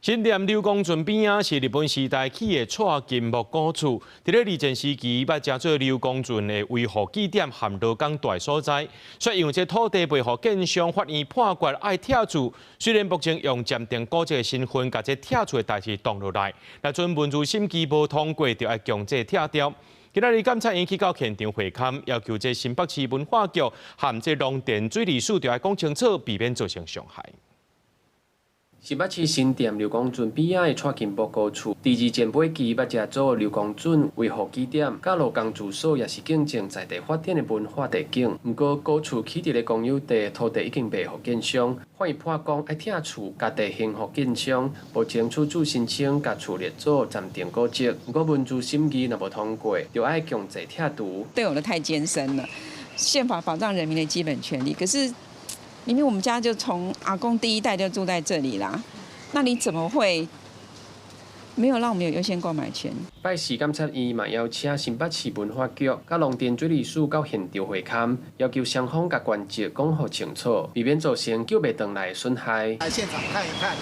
新店琉光圳邊仔是日本時代起的蔡金木古厝，佇咧二戰時期，捌成做琉光圳的維護據點和勞工住的所在。卻因為這土地賣予建商，法院判決愛拆厝。雖然目前用暫定古蹟的身份，共這拆厝的代誌擋落來，若準文資審議無通過，就愛強制拆掉。今仔日監察院去到現場會勘，要求這新北市文化局和這農田水利署，就愛講清楚，避免造成傷害。新北市新店琉光圳邊仔的蔡金木古厝，佇二戰尾期捌成做琉光圳維護據點，佮勞工住所也是見證在地發展的文化地景。毋過古厝起佇咧公有地，土地已經賣予建商，法院判講愛拆厝，共地還予建商，目前厝主申請共厝列做暫定古蹟。毋過文資審議若無通過，就愛強制拆除。對我們太艱深了，憲法保障人民的基本權利，可是，明明我們家就從阿公第一代就住在這裡啦，那你怎麼會沒有讓我們有優先購買權？拜四監察院嘛邀請新北市文化局、佮農田水利署到現場會勘，要求雙方共權責講予清楚，避免造成救袂轉來的損害。來現場看一看，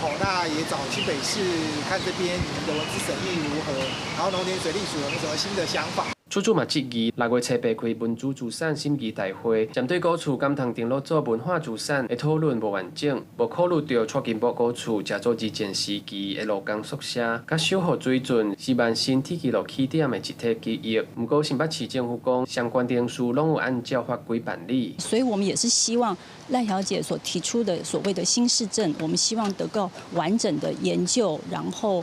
好，那也找新北市看這邊你們的文資審議如何，然後農田水利署有沒有什麼新的想法？厝主嘛質疑，6月初八開文資資產審議大會，針對古厝敢通登錄做文化資產的討論無完整，無考慮著蔡金木古厝成做二戰時期的勞工宿舍，佮修復水準是萬新鐵岐路起點的集體記憶。毋過新北市政府講，相關程序攏有按照法規辦理。所以我們也是希望賴小姐所提出的所謂的新市鎮，我們希望得到完整的研究，然後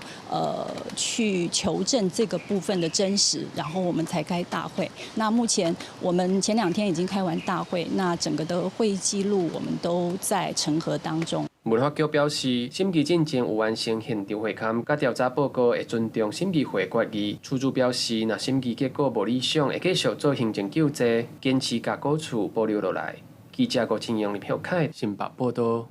去求證這個部分的真實，然後我們才開大會。那目前我們前2天已經開完大會，那整個的會議記錄我們都在審核當中。文化局表示，審議進前有完成現場會勘，佮調查報告會尊重審議會決議。厝主表示，若審議結果無理想，會繼續做行政救濟，堅持共古厝保留落來。記者郭清陽、林曉凱新北報道。